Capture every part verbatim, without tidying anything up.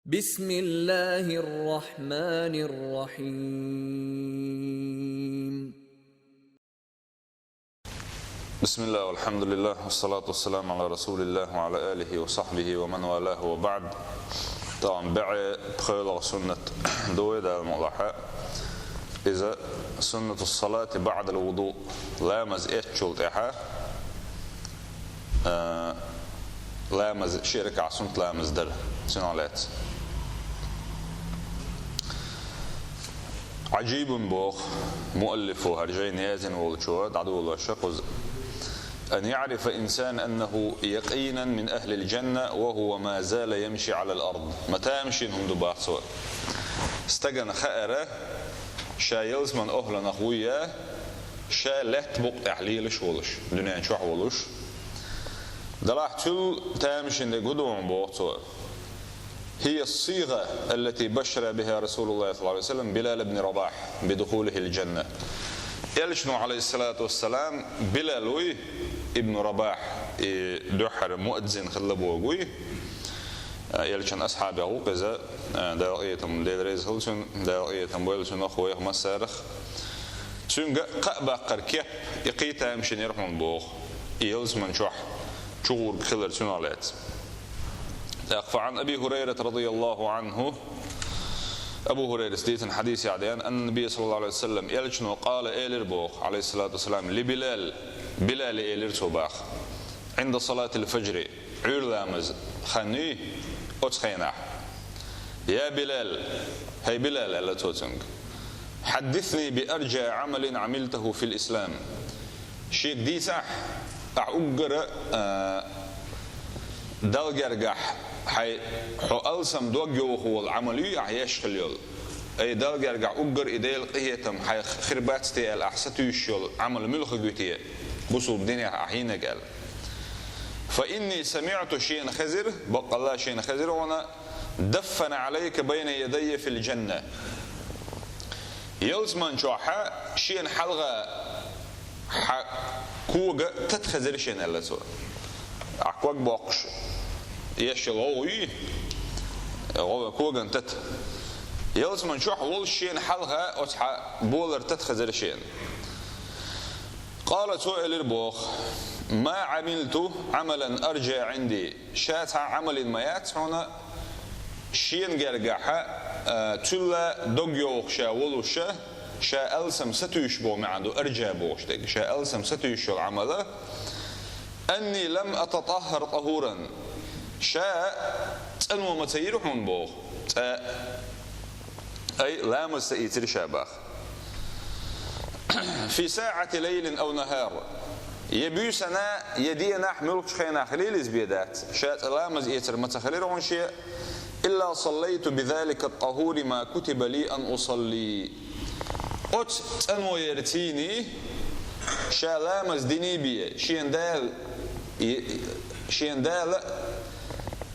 بسم الله الرحمن الرحيم. بسم الله والحمد لله والصلاة والسلام على رسول الله وعلى آله وصحبه ومن والاه وبعد. Тамам бегӀе пхоьлугӀа суннат ду вай, Дала мукъ лахь. Иза سنة الصلاة بعد الوضوء. Ламаз эцначул тӀехьа, а, ламаз, ши ракаӀат суннат ламаз дар. Цунах лаьцна. عجيب, боху муаллифо, хӀара жайна яздина волчо, дӀадолош кхуза. أن يعرف إنسان أنه يقينا من أهل الجنة وهو ما زال يمشي على الأرض. Ма тамашийна хӀума ду, бах цо. Стагана хаьара, ша ялсаман охӀланах вуй а, ша лаьтта букъа тӀехь лелаш волуш, дуьнен чохь волуш. Делахь цул тамашийна дерг хӀун ду хьуна, боху цо. هي الصيغة التي بشر بها رسول الله صلى الله عليه وسلم بلال بن رباح بدخوله الجنة. Элчано, عليه الصلاة والسلام, Билал вуй, ибн Рабахь, и дуьххьара муадзин хилла бохург вуй. Элчан асхьабех ву-кх иза, Дала къинхетам, Дела реза хила цунна, Дала къинхетам бойла цунах, вайх массарах. Цуьнга кхаъ баккхар кеп, и кхин тамашийна яра хьуна, боху, и ялсаман чохь чугӀург хилар цунах лаьцна. ТӀаккха فعن أبي هريرة رضي الله عنه, Абу ХӀурайрас дийцина хьадисехь деана, أن النبي صلى الله عليه وسلم, элчано, قال, элира боху, عليه الصلاة والسلام, لبلال, Билале элира цо, бах, عند صلاة الفجر, Ӏуьйра ламаз хан юй оцу хенахь. يا بلال, хӀай Билал, аьлла цо цуьнга, حدثني بأرجى عمل عملته في الإسلام. Шега дийцахь, ахь уггара, а, Далла гергахь хьайн, хьо алсам дог йовха волу Ӏамал юй ахь еш хилла йолу? Ай, Далла гергахь уггар и Делан къинхетам хьайх хир бац те аьлла, ахь сатуьйсуш йолу Ӏамал муьлха хир ю те, бусулба динехь ахь йинарг, аьлла. فإني سمعت, шена хезира, баккъалла шена хезира хьуна, دفا عليك بين يدي في الجنة. Ялсаман чохь шена хьалха хьан кога тата хезира шена, аьлла цо. Ахь ког боккхуш еш йолу гӀовгӀа юй, гӀовгӀа коган тата. Ялсаман чохь волуш шена хьалха оцу хьан болар тата хезира шена. قال, цо элира боху: ما عملت عملا أرجى عندي. Ша цхьа а Ӏамал йина ма яц хьуна, шена гергахь, а, цул а дог йовха ша волуш, ша алсам сатуьйсуш боху маьӀна ду, أرجى бохуш дерг, ша алсам сатуьйсуш йолу Ӏамал, أني لم أتطهر طهورا. Ша цӀано ма ца йира хьуна боху, цкъа а, ай, ламаз ца ийцира ша, бах. في ساعة ليل أو نهار. Я буьйсанна, я денахь, муьлххачу хенахь хилийла иза бен дац, ша цкъа ламаз эцар ма ца хилира хьуна шен, إلا صليت بذلك الطهور ما كتب لي أن أصلي. Оцу цӀанойерцийний ша ламаз диний бен, шен Дала, шен Дала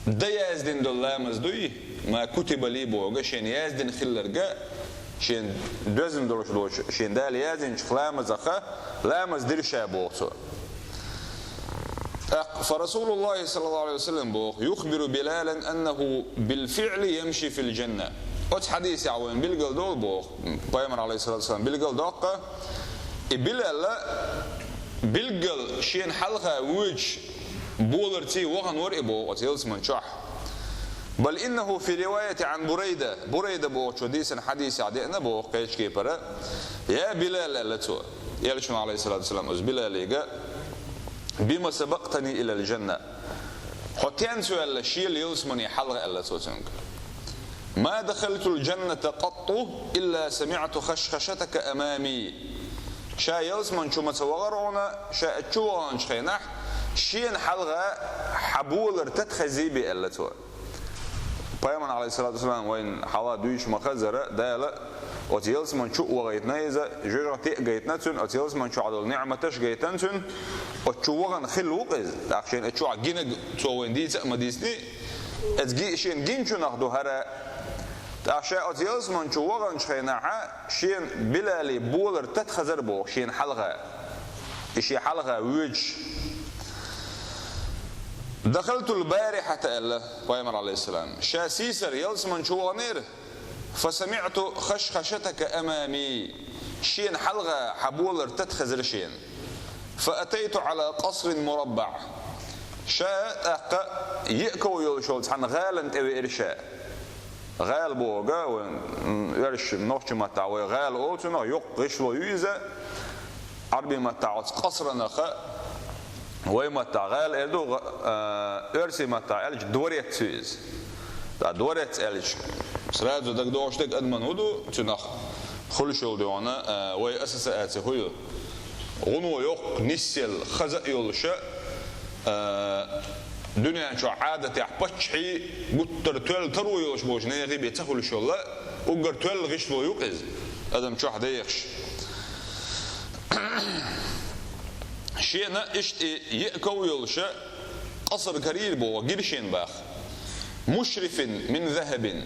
дан яздина долу ламаз дуй, ما كتب لي бохург, шен яздина хилларг, шен доьзна долуш долчу, шен Дала яздинчу ламазах ламаз дира ша, боху цо. ТӀаккха فرسول الله صلى الله عليه وسلم боху: يخبر بلالا أنه بالفعل يمشي في الجنة. Оцу хьадисехь вайна билгал долу боху, Пайхамар, عليه الصلاة والسلام, билгал доккху, и Билал билггал шена хьалха воьдуш боларций вахана вара и боху оцу ялсаман чохь. بل إنه في رواية عن بريدة, Бурайда бохучо дийцина хьадисехь деана боху кхечу кепара: يا بلال, аьлла цо, Элчано, عليه الصلاة والسلام, оцу Билалига: بم سبقتني إلى الجنة. Хьо стенца ваьлла шел ялсамане хьалха, аьлла цо цуьнга. ما دخلت الجنة قط إلا سمعت خشخشتك أمامي. Ша ялсаман чу ма ца вахара хьуна, ша оцу чу ваханчу хенахь, шена хьалха хьан болар тата хезий бен, аьлла цо. Пайхамар, عليه الصلاة والسلام, вайна хьалха дуьйцуш ма-хаззара, Дала оцу ялсаман чу а вахийтина иза, жоьжахате а гайтина цуьнан, оцу ялсаман чохь долу ниӀматаш а гайтина цуьнан, оцу чу вахана хилла ву-кх иза. ТӀаккха шена оцу чохь гинарг цо вайна дийца а ма дийцинера, иза ги-, шена гиначунах ду хӀара. ТӀаккха ша оцу ялсаман чу ваханчу хенахь, шена Билали болар тата хезара боху шена хьалха. И шен хьалха воьдуш. دخلت البارحة, аьлла пайхамар, عليه السلام, ша сийсара ялсман чу ваханера, فسمعت خشخشتك أمامي, шена хьалха хьан болар тата хезар шена. فأتيت على قصر مربع, ша тӀаккха йиъ ков йолаш йолча цхьан гӀалана тӀавеара ша. ГӀала боху, вай, м, оьрсийн нохчийн маттахь вай гӀала олу цунах, йоккха гӀишло ю иза. Ӏарбийн маттахь оцу къасранах, вай маттахь гӀала эр ду, гӀа-, а, оьрсийн маттахь аьлча дворец ю иза. Ткъа дворец аьлча, сразу дагадогӀуш дерг адаман хӀун ду, цунах хуьлуш йолу дуьйна, а, вай ассоциаци хӀун ю? ГӀуно йоккха, нисъелла, хаза а йолуша, а, дуьнен чохь Ӏадатехь паччахьий гуттар а тоьлла таро йолуш болчу нехан бен ца хуьлуш йолла, уггар тоьлла гӀишло ю-кх иза, адам чохь дехаш. Шена иштта и йиъ ков йолуша къаср карийра боху, гира шена боху. مشرف من ذهب.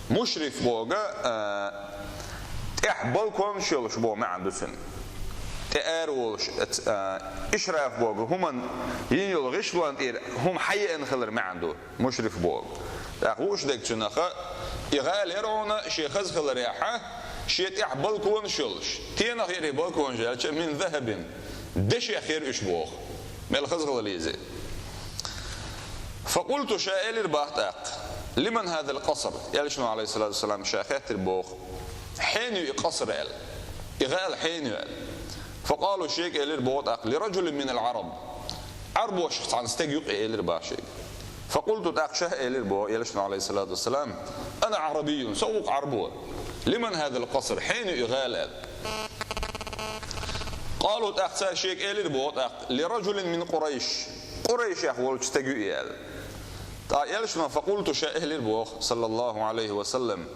Мушриф боху, а, тӀехь балконаш йолуш боху маьӀна ду цуьнан. ТӀе ара волуш, а, ишраф боху, хӀуманна йина йолу гӀишлонна тӀера хӀума хьаеана хилар маьӀна ду мушриф боху. ТӀаккха лууш дерг цуьнах, и гӀала яра хьуна шен хаза хиларехь, шен тӀехь балконаш йолуш. Стенах яра и балконаш аьлча, من ذهب, дешех яра уьш боху. Мел хаза хила лезий. فقلت, ша элира боху тӀаккха: لمن هذا القصر؟ Элчано, عليه الصلاة والسلام, ша хаьттира боху: хьенан ю и къаср аьлла? И гӀала хьенан ю аьлла? فقالوا, шега элира боху тӀаккха: لرجل من العرب. Ӏарбошах цхьана стеган ю-кх и, элира боху шега. فقلت, тӀаккха ша элира боху Элчано, عليه الصلاة والسلام: أنا عربي, со ву-кх Ӏарбо. لمن هذا القصر؟ Хьенан ю и гӀала аьлла? قالوا, тӀаккха цара шега элира боху тӀаккха: لرجل من قريش. Къурайшех волчу стеган ю и аьлла. ТӀаккха Элчано, فقلت, ша элира боху, صلى الله عليه وسلم: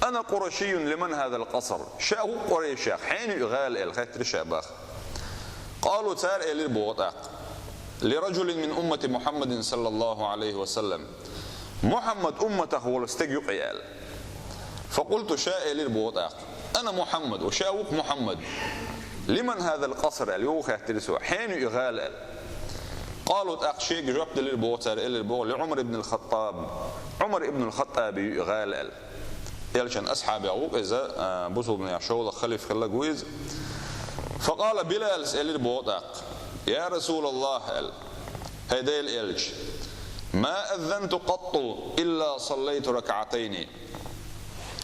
أنا قرشي, لمن هذا القصر؟ Ша ву-кх къурайшех, хьенан ю и гӀала аьлла, хаьттира ша боху. قالوا, цара элира боху тӀаккха: لرجل من أمة محمد صلى الله عليه وسلم. Мухьаммад умматах волу стеган ю-кх и аьлла. فقلت, ша элира боху тӀаккха: أنا محمد, ва ша ву-кх Мухьаммад. لمن هذا القصر аьлла, юха хаьттира цо, хьенан ю и гӀала аьлла. قالوا, тӀаккха шега жоп делира боху цара, элира боху: لعمر بن الخطاب. Ӏумар ибн ал-Хаттабан ю и гӀала аьлла. Элчан асхьабех ву-кх иза, а, бусулбанех шолгӀа халифа хилларг ву иза. فقال بلال, элира боху тӀаккха: يا رسول الله, аьлла, хӀай Делан Элча, ما أذنت قط إلا صليت ركعتين.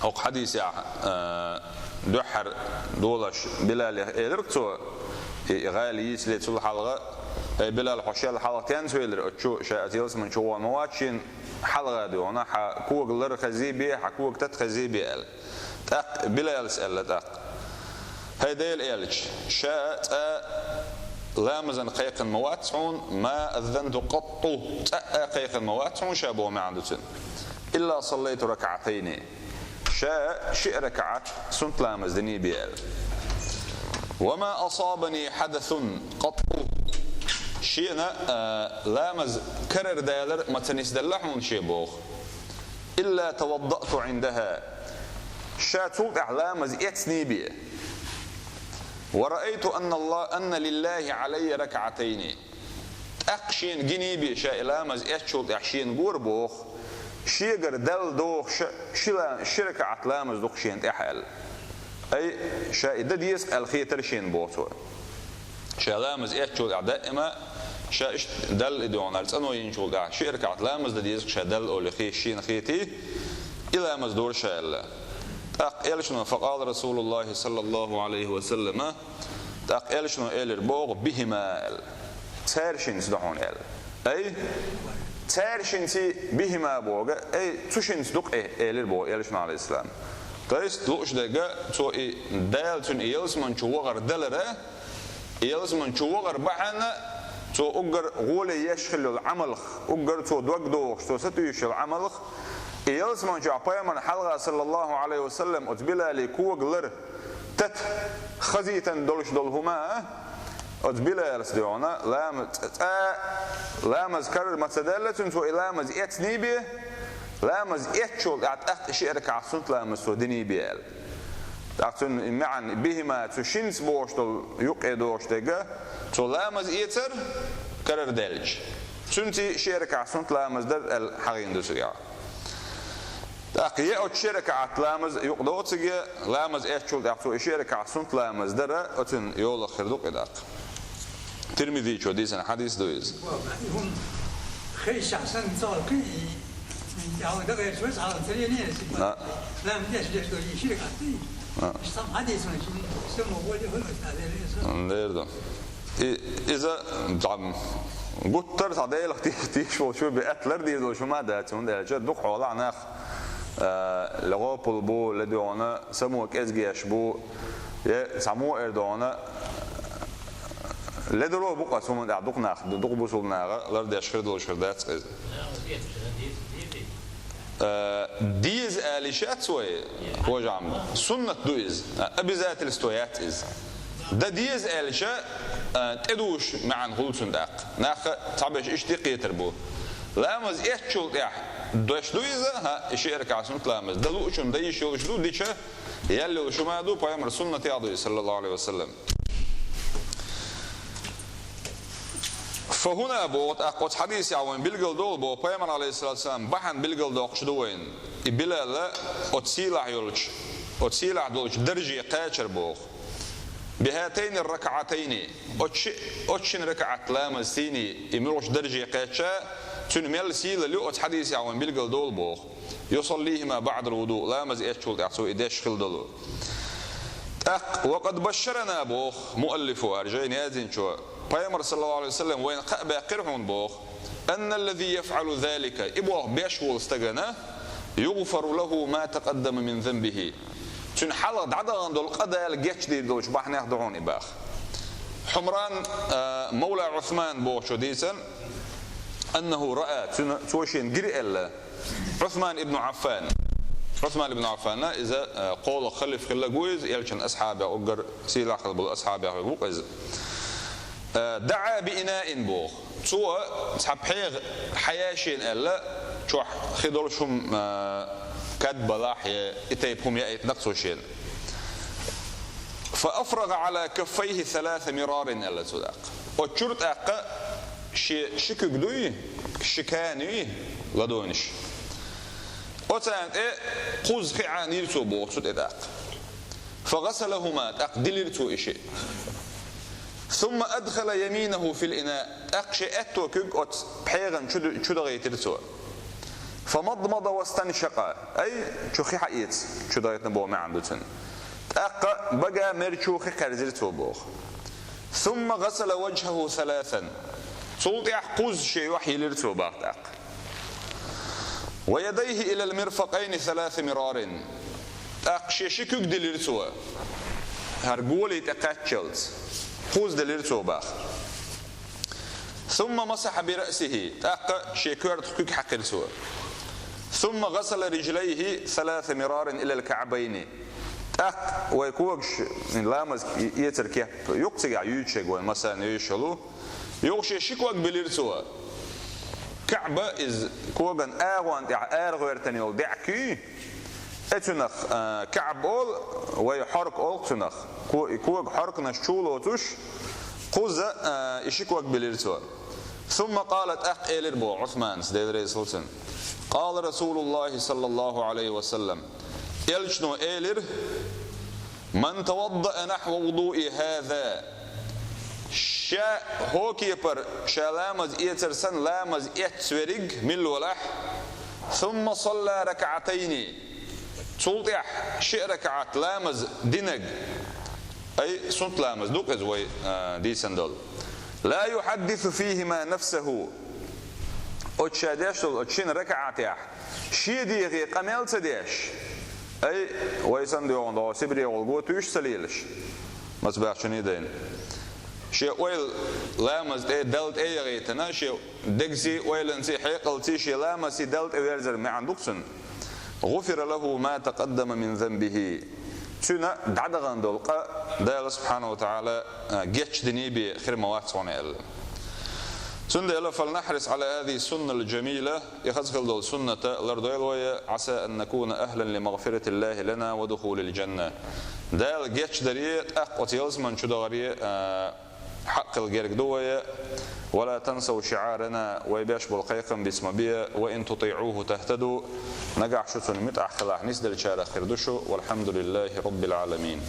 ХӀокху хьадисехь, а, дуьххьара долуш Билале элира-кх цо, и гӀала йийцале цул хьалха: хӀай Билал, хьо шел хьалха тенца велира оцу, ша оцу ялсамани чу вахана ма вац, шена хьалха дуьйна, хьан кога лар хезий бен, хьан кога тата хезий бен, аьлла. ТӀаккха Билалс аьлла тӀаккха: хӀай Делан Элча, ша цкъа ламазан кхайкхина ма вац хьуна, ما أذنت قط, цкъа а кхайкхина ма вац хьуна ша, боху маьӀна ду цуьнан. إلا صليت ركعتين. Ша шиъ ракаӀат суннат ламаз динийбе аьлла. وما أصابني حدث قط. Шена, а, ламаз карара далар ма ца нисделла хьуна шен боху. إلا توضأت عندها. Ша цул тӀаьхьа ламаз эцнийбе. ورأيت أن الله، أن لله علي ركعتين. ТӀаккха шена гинийбе ша и ламаз эцначул тӀаьхьа шена гора боху, шегара Далла дохуш ши ла-, ши ракаӀат ламаз ду-кх шена тӀехь аьлла. Ай, ша и дан деза-кх аьлла хетара шена боху цо. Ша ламаз эцначул тӀаьхьа даима, ша иштта Далла и дуьхьал цӀано йинчул тӀаьхьа ши ракаӀат ламаз дан деза-кх ша Далла олий хе-, шена хетий, и ламаз дора ша аьлла. ТӀаккха элчано, فقال رسول الله صلى الله عليه وسلم, тӀаккха элчано элира боху: بهما аьлла. Цаьршинца ду хьуна аьлла. Ай, цаьршинца, بهما боху, ай, цу шинца ду-кх и, элира боху элчано, عليه السلام. То есть, лууш дерг, цо и Дала цуьнан и ялсамани чу вахар далара, и ялсамани чу вахар бахьана, цо уггар гӀоле еш хилла йолу Ӏамалх, уггар цо дог дохуш, цо сатуьйсуш йолу Ӏамалх, и ялсамани чохь пайхамарна хьалха, صلى الله عليه وسلم, оцу Билале кога лар тата хазийтина долуш долу хӀума, оцу Билалс дуьхьал лама-, цкъа-, цкъа ламаз карара ма ца даьлла цуьнан, цо и ламаз эцнийбе, ламаз эцначул тӀаьхьа тӀаккха и шиъ ракаӀат суннат ламаз цо динийбе аьлла. ТӀаккха цуьнан и маьӀна بهما, цу шинца бохуш долу юккъе дохуш дерг, цо ламаз эцар карара даьлча, Цуьнца ши ракаӀат суннат ламаз дар аьлла хьахийна ду цигахь. ТӀаккха е оцу ши ракаӀат ламаз юкъа доцург, е ламаз эцначул тӀаьхьа цо и ши ракаӀат суннат ламаз дар, оцуьнан йолах хир ду-кх и тӀаккха. Тирмизичо дийцина хьадис ду иза. А. А. Лер ду. И, иза, цхьа, гуттар а цхьа Делах теш-, тешаш волчо бен атта лардийр долуш хӀума дац, хӀунда аьлча дукха хьолахь нах, а, легӀопал бу, ледогӀана само кӀезигеш бу, е цхьаммо эр догӀана, ледара бу-кх оцу хӀуманна тӀехь дукха нах, дукха бусулба наха лардеш хир долуш хир дац иза. Э, деза аьлла йиш яц вай, вожам. Суннат ду иза. Обязательство яц иза. Дан деза аьлча, э, тӀедужуш маьӀна хуьлу цуьнан тӀаккха. Нах цхьаберш иштта кхетар бу. Ламаз эцначул тӀаьхьа деш ду иза, хӀа, и ши ракаӀат суннат ламаз. Дан луучунна дан йиш йолуш ду, дича ял йолуш хӀума ду, пайхамар суннатехь ду иза, саллаллаху Ӏалайхи ва саллам. Фа хӀуна боху, тӀаккха оцу хьадисехь вайн билгал долу боху, пайхамар, Ӏалайхиссалату вассалам, бахьана билгал доккхуш ду вайн. И Билал оцу сийлахь йолчу, оцу сийлахь долчу дарже кхачар боху. Бихатайни ракаӀатайни, оцу ши-, оцу шина ракаӀат ламазцийний и муьлхачу дарже кхаьчча, цуьнан мел сийлалла ю оцу хьадисехь вайн билгал долу боху. Юсаллихима баӀдал вуду, ламаз эцначул тӀаьхьа цо и деш хила долу. ТӀаккха, ва къад башшарана боху муаллифу, хӀара жайна яздинчо, пайхамар, саллаллаху Ӏалайхи ва саллам, вайна кхаъ баьккхира хьуна боху, анналлази яфӀалу залика, и боху беш волу стагана, югъфару лаху ма такъаддама мин занбихи. Цуьнан хьалха дӀадахана долу къа Дала гечдийр долчу бахьанех ду хьуна и боху. Хьумран, а, мавла Ӏусман бохучо дийцан, аннаху раъа, цуьнан, цо шена гира аьлла, Ӏусман ибн Ӏаффан. Ӏусман ибн Ӏаффана иза, а, кхоалгӀа халифа хилла гу иза, элчан асхьабех уггар сийлахь болу асхьабех ву иза. А, даӀа би инаин боху. Цо цхьа пхьегӀа хьаяшийна аьлла, чохь хи долуш хӀума, а, кад балахь, я и тайпа хӀума яийтина-кх цо шена. Фа афрагӀа Ӏала каффайхи саласа мирарин аьлла цо тӀаккха. Оцу чуьра тӀаккха шен ши куьг дуй, ши кан юй, ладонаш. Оцарна тӀе кхузза хи Ӏанийра цо боху цу тӀе тӀаккха. Фа гъасалахума, тӀаккха дилира цо и шиъ. Сумма адхала яминаху фил ина, тӀаккха шен аьтто куьг оцу пхьегӀан чу, чу дахийтира цо. Фа мадмада вастаншакъа, ай, чу хи хьаэца, чу дахийтина боху маьӀна ду цуьнан. ТӀаккха бага мер чу хи кхаьрзира цо боху. Сумма гъасала ваджхаху саласан. Цул тӀаьхьа кхузза шен юьхь йилира цо боху тӀаккха. Ва ядайхи илал мирфакъайни саласа мирарин. ТӀаккха шен ши куьг дилира цо, хӀара голи тӀе кхаччалц. Кхузза дилира цо боху. Сумма масахьа би раъсихи. ТӀаккха шен коьртах куьг хьаькхира цо. Сумма гъасала риджлайхи саласа мирарин илал каӀбайни. ТӀаккха вай когаш, ламаз эцар кеп ю-кх цигахь юьйцуш ерг вай массарна юьйцуш йолу. Юха шен ши ког билира цо. КаӀба иза коган агӀон тӀехь арагӀоьртина йолу деӀкуй. Э, цуьнах, а, КаӀба олу, вай хьорка олу-кх цуьнах. Ко-, и кога хьорканаш чу лоцуш, кхузза, а, и ши ког билира цо. Сумма къала, тӀаккха элира боху Ӏусманас, Дела реза хуьлда цунна. Къала Расулуллахи саллаллаху Ӏалайхи ва саллам. Элчано элира: «Ман таваддаъа нахьва вудуи хаза». Ша хӀокепара ша ламаз эцар санна ламаз эцна верг милла валахь, сумма салла ракаӀатайни, цул тӀаьхьа ши ракаӀат ламаз динарг, ай, суннат ламаз ду-кх иза вай, а, дийцина долу. Ла юхьаддису фихима нафсаху. Оцу ша деш долу оцу шина ракаӀатехь шен дегӀе къамел ца деш, ай, вай санна доьгӀна догӀу Сибре гӀуллакх го туьйш ца лелаш, маца баьхчуний дайна. Шен ойла ламаз тӀе, Далла тӀе а яхийтина, шен дегаций, ойланций, хьекъалций, шен ламазций Далла тӀе верзар маьӀна ду-кх цуьнан. «ГӀуфира лаху ма такъаддама мин занбихи». Цуьнан дӀадахана долу къа Дала субхьанаху ва тагӀала, а, гечдиний бен хир ма вац хьуна аьлла. Цундела, «Фалнахьрис Ӏала хазихи суннал джамила», и хаза хила долу сунната лардойла вай, «Ӏаса ан накуна ахлан ли магъфиратиллахи лана ва духулил джанна». Дала гечдаре, тӀаккха оцу ялсаман чу дахаре, а, хьакъ хила герга ду вай. «ولا تنسوا شعارنا», вай беш болу кхайкхам биц ма бе, «وإن تطيعوه تهتدوا», нагахь шу цунна муьтӀахь хилахь, нисделлачарах хир ду шу. والحمد لله رب العالمين.